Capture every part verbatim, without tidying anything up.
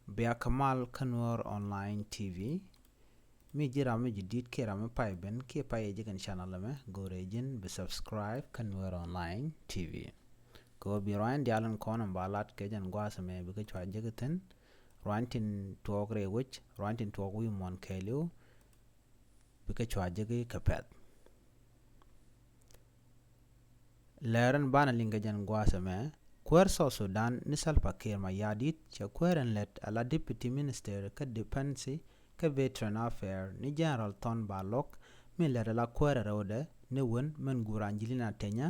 Bia kɛ mal kä Nuer Online T V. Mi ji̱ ram mi ji̱ di̱t kiɛ ram mi pay ben kiɛ pay ɛ ji̱ kɛn channel ɛmɛ, go̱rɛ ji̱n bi subscribe kä Nuer Online T V. Kɛ ɣöö bi ruany diaal in kɔn in ba lat kɛ jɛn gua̱a̱th ɛmɛ bikɛ cua jek thi̱n. Ruany tin tuɔɔk rɛy wec, ruany tin tuɔɔk wi̱i̱ muɔ̱n kɛɛliw, bikɛ cua jek kɛ pɛ̈th. Lɛr in banɛ liŋ kɛ jɛn gua̱a̱th ɛmɛ, kuäär South Sudan ni Salva Kiir Mayardit cɛ kuäär in lät ala Deputy Minister kä Defense kä Veteran Affair ni General Thon Balok, mi lät ala kuäär rɛwdɛ ni wen min guur Angelina Teny.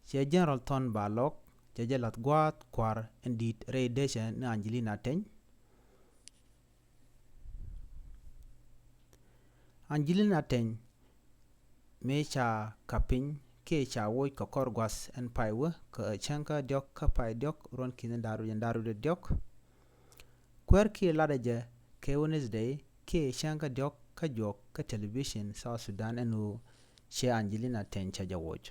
Cɛ General Thon Balok cɛ jɛ lath gua̱a̱th kua̱r in di̱i̱t rɛy dee cɛ ni Angelina Teny. Angelina Teny mëë ca kap piny kiɛ ca woc kɛ kɔr gua̱th ɛn pay wä kɛ cäŋ kä diɔ̱k kä pay diɔ̱k ruɔ̱n ki̱ni da̱r wi̱c ɛn da̱r wi̱c diɔ̱k. Kuäär kiɛ latdɛ jɛ kɛ Wednesday kiɛ cäŋ kä diɔ̱k kä juɔk kä television South Sudan ɛn ɣöö cɛ Angelina Teny cɛ jɛ woc.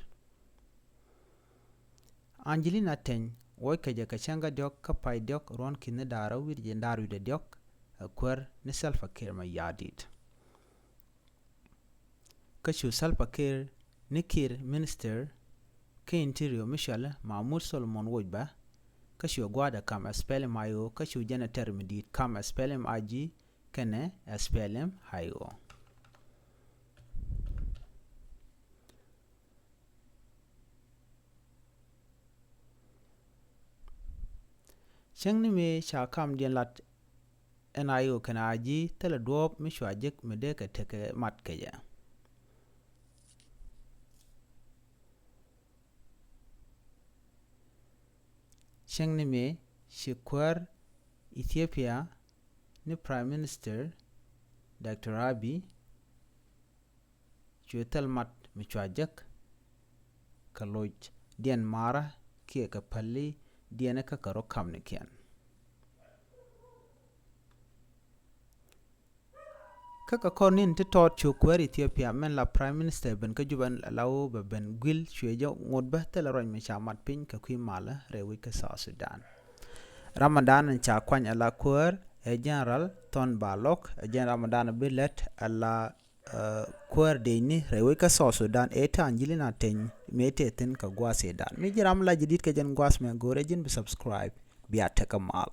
Angelina Teny woc kɛ jɛ kɛ cäŋ kä diɔ̱k kä pay diɔ̱k ruɔ̱n ki̱ni da̱r wi̱c ɛn da̱r wi̱c diɔ̱k ɛ kuäär ni Salva Kiir Mayardit. Kä cu Salva Kiir ni Kiir Minister kä Interior mi cɔalɛ Mahmud Solomon woc bä. Kä cu gua̱a̱dɛ kam SPLM IO kä cu jɛn ɛ tɛr mi di̱i̱t kam SPLM IG kɛnɛ SPLM IO. Cäŋ ni mëë ca kamdiɛn lat ɛn IO kɛnɛ IG thilɛ duɔ̱ɔ̱p mi cua jek mi dee kɛ tekɛ mat kɛ jɛ. Cäŋ ni mëë ci kuäär Ethiopia ni Prime Minister Doctor Abiy cuɛ thil mat mi cua jek kɛ loc diɛn marä kiɛ kɛ päli diɛn kä kɛ rɔ kamnikiɛn. Kä kɛ kɔr ni̱n ti tɔɔt cu kuäär Ethiopia min la Prime Minister ben kä Juba la wä bɛ ben guil cuɛ jɛ ŋot bä thilɛ ruac mi ca mat piny kɛ kui̱ malä rɛy wec kä South Sudan. Ramadan in ca kuany ala kuäär ɛ General Thon Balok, ɛ jɛn Ramadan bi lät ala kuäär dee ni rɛy wec kä South Sudan ɛ ta Angelina Teny mëë tɛ thi̱n kɛ gua̱a̱th ëëdan. Mi ji̱ ram la ji̱ di̱t kɛ jɛn gua̱a̱th mɛ go̱rɛ ji̱n bi subscribe bia tekɛ mal.